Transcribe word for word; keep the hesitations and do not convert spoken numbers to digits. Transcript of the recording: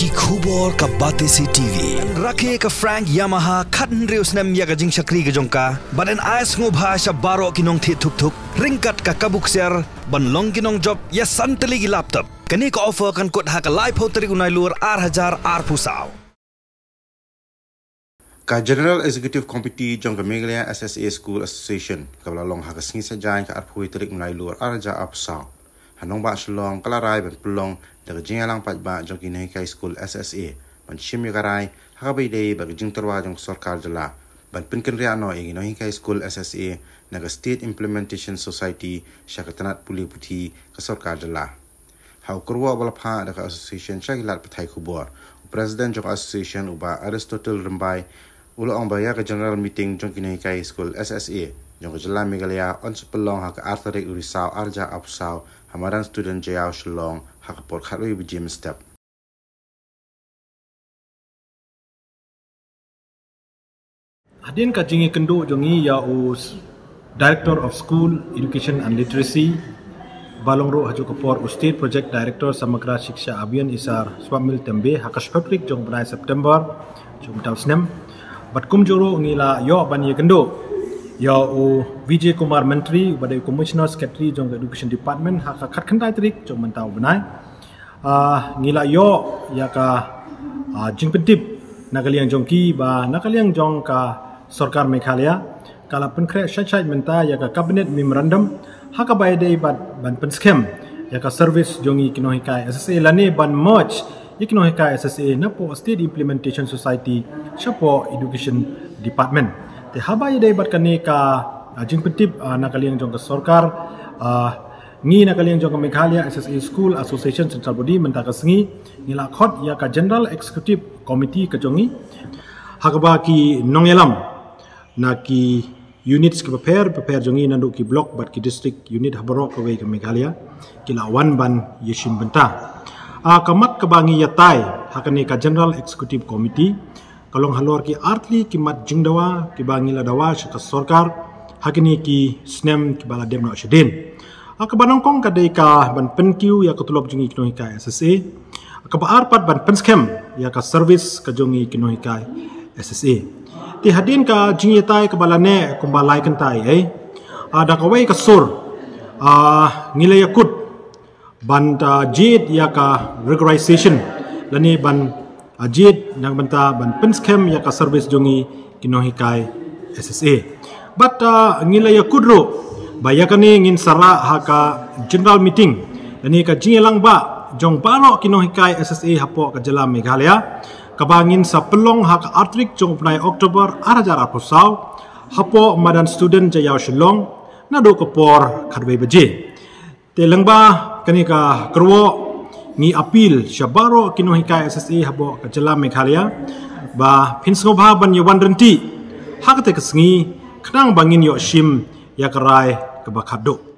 Ki khubor ka Batesi T V. Rakhe ka Frank Yamaha khathynriew snem ïa ka jingshakri ka jong ka. Bad yn ai sngewbha sha baroh ki nongthied thuk thuk ryngkat ka kabu ksiar ban long ki nongjop ïa san tylli ki laptop. Kane ka offer kan kut ha ka laiphew tarik u Nailur ar hajar arphew saw. Ka General Executive Committee jong ka Meghalaya S S A School Association kaba la long ha ka sngi Saitjaiñ ka arphew tarik u Nailur ar hajar arphew saw ha nongbah Shillong ka la rai ban pynlong da ka jingïalang paidbah jong ki nonghikai skul S S A ban shim ïa ka rai ha kaba ïadei bad ka jingtyrwa jong ka sorkar jylla ban pynkynriah noh ïa ki nonghikai skul S S A na ka State Implementation Society sha ka tnat pule puthi ka sorkar jylla. Ha u kyrwoh ba la phah da ka association sha ki lad pathai khubor, u president jong ka association u Bah Aristotle Rymbai u la ong ba ïa ka general meeting jong ki nonghikai skul S S A jong ka jylla Meghalaya yn sa pynlong ha ka ar tarik u Risaw ar hajar arphew saw ha madan Student Jaïaw Shillong ha ka por khatwei baje mynstep. Hadien ka jingïakynduh jong ngi ïa u s-, Director of School Education and Literacy, ba long ruh ha kajuh ka por u State Project Director Samagra Shiksha Abhiyan i Sir Swapnil Tembe ha ka shiphew tarik jong u bnai September jong u snem. Bad kumjuh ruh ngi la ïoh ban ïakynduh ïa u Vijay Kumar Mantri, uba dei u Commissioner Secretary jong ka Education Department ha ka khatkhyndai tarik jong mynta u bnai. Ah, ngi la ïoh ïa ka, ah, jingpyntip na ka liang jong ki ba na ka liang jong ka sorkar Meghalaya ka la pynkhreh shait shait mynta ïa ka cabinet memorandum ha kaba ïadei bad ban pynskhem ïa ka service jong ngi ki nonghikai S S A lane ban merge ïa ki nonghikai S S A napoh State Implementation Society shapoh Education Department. Te haba ïadei bad kane ka, ah, jingpyntip, ah, na ka liang jong ka sorkar, ah, ngi na ka liang jong ka Meghalaya S S A School Association Central Body mynta ka sngi ngi la khot ïa ka General Executive Committee ka jong ngi ha kaba ki nongïalam na ki units kiba pher bapher jong ngi naduh ki block bad ki district unit ha baroh kawei ka Meghalaya ki la wan ban ïashim bynta. Ah, ka mat kaba ngi ïatai ha kane ka General Executive Committee ka long halor ki artylli ki mat jingdawa kiba ngi la dawa sha ka sorkar ha kine ki snem kiba la dep noh shadien. Ah, kaba nyngkong ka dei ka ban pynkiew ïa ka tulop jong ngi ki nonghikai S S A. Kaba ar pat ban pynskhem ïa ka service ka jong ngi ki nonghikai S S A. Te hadien ka jingïatai kaba la neh kumba lai kynta ei, ah, da kawei ka sur, ah, ngi la ïakut ban, ah, jied ïa ka regularization lane ban, ah, jied na ka bynta ban pynskhem ïa ka service jong ngi ki nonghikai S S A. Bad, ah, ngi la ïakut ruh ba ïa kane ngin sa rah ha ka general meeting lane ka jingïalang bah jong baroh ki nonghikai S S A hapoh ka jylla Meghalaya kaba ngin sa pynlong ha ka ar tarik jong u bnai October ar hajar arphew saw hapoh madan Student Jaïaw Shillong naduh ka por khatwei baje. Te lyngba kane ka kyrwoh ngi appeal sha baroh ki nonghikai S S A hapoh ka jylla Meghalaya ba phin sngewbha ban ïawan ryntih ha kata ka sngi khnang ba ngin ïoh shim ïa ka rai kaba khatduh.